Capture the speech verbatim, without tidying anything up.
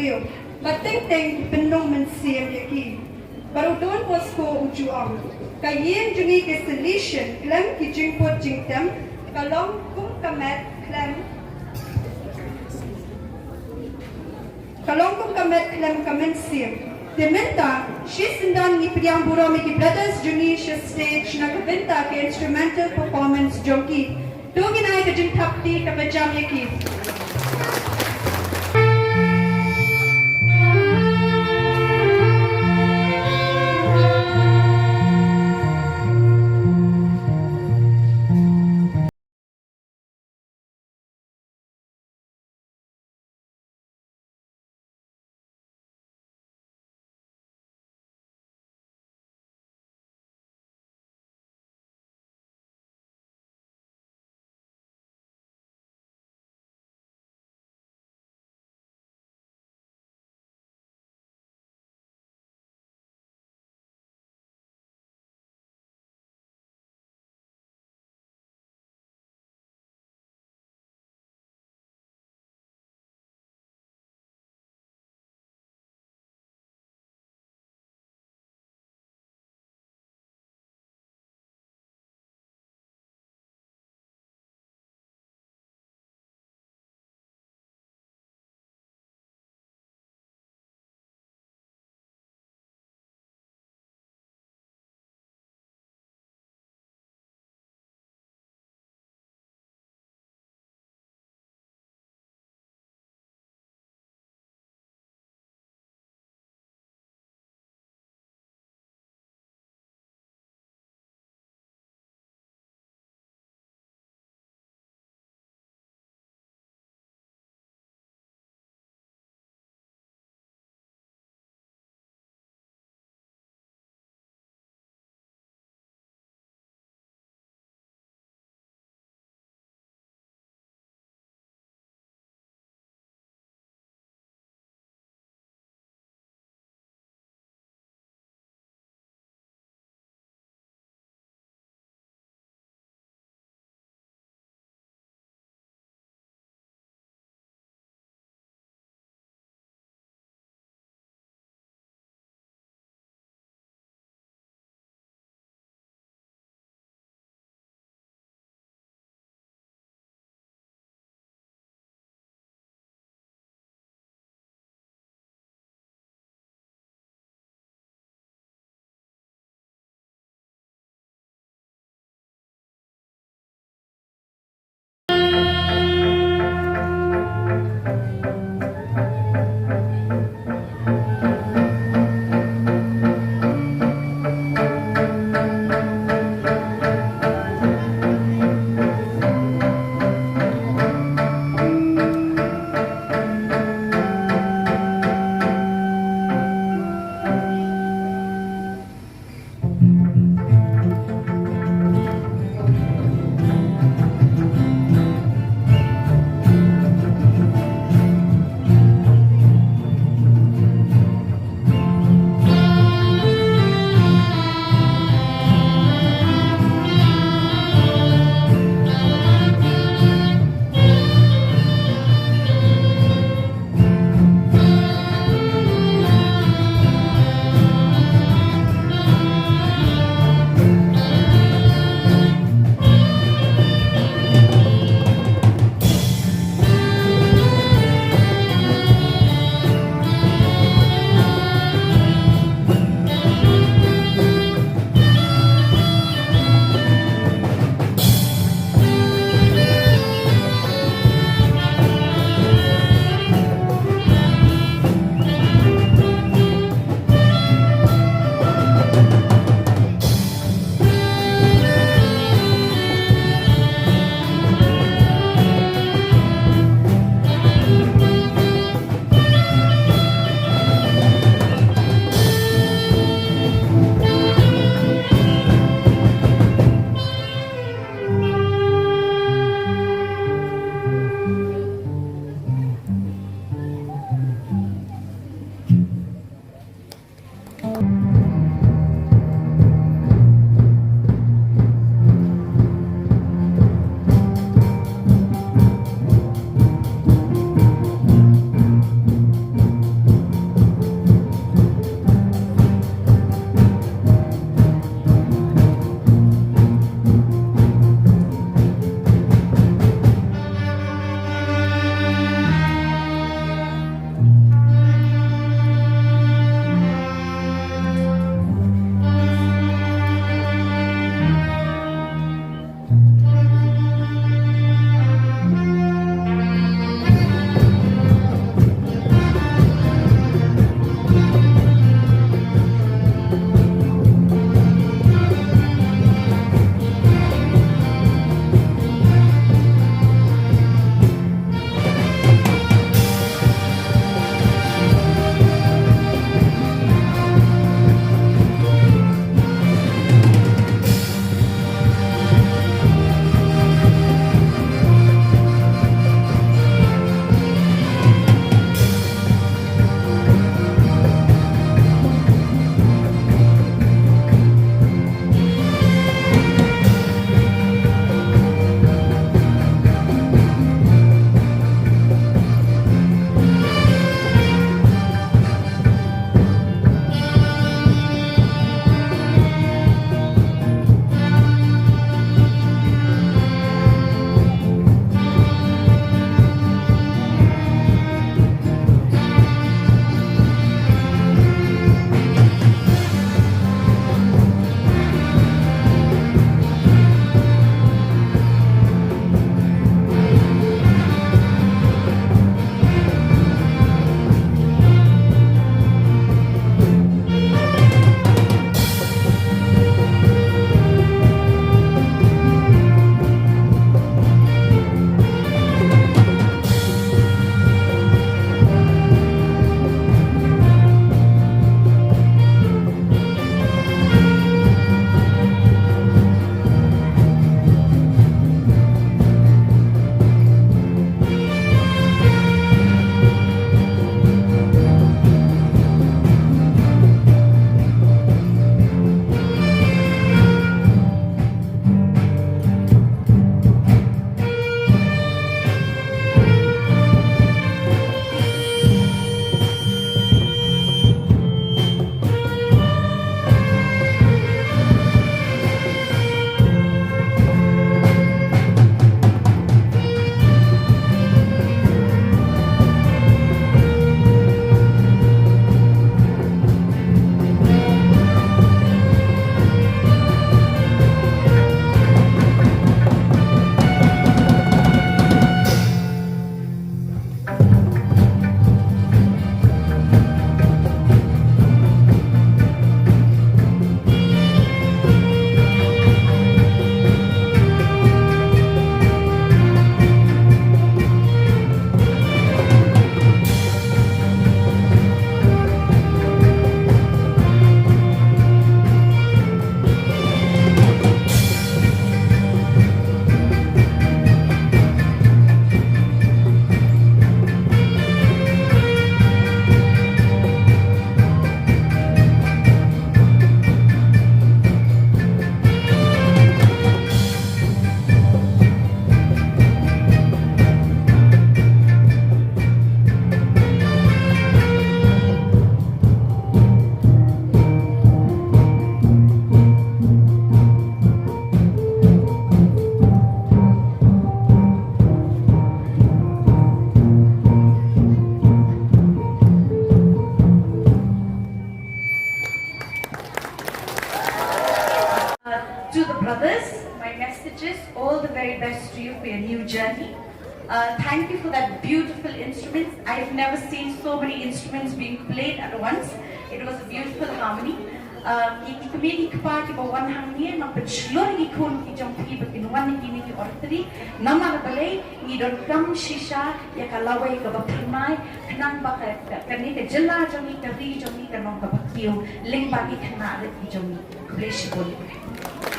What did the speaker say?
Bad teng teng ki pynlong mynsiem ïa ki. Bad u Don Bosco u ju ong, ka ïing jong ngi ka Salesian khlem ki jingput jingtem ka long kum ka met khlem ka long kum ka met khlem ka mynsiem. Te mynta shi syndon ngi pdiang burom ïa ki brothers jong ngi sha stage na ka bynta ka instrumental performance jong ki. To ngin ai ka jingthap kti kaba jam ïa ki. All the very best to you for your new journey. Uh, thank you for that beautiful instruments. I've never seen so many instruments being played at once. It was a beautiful harmony. Uh, ki ki kmie ki kpa kiba wan hangne, nang pynshlur ïa ki khun ki jong phi ba kin wan ïa kine ki oratory. Namar balei, ngi donkam shisha ïa ka lawei kaba phyrnai, khnang ba ka, ka, kane ka jylla jong ngi, ka ri jong ngi kan long kaba kiew lyngba ki khynnah rit ki jong ngi. Khublei shibun.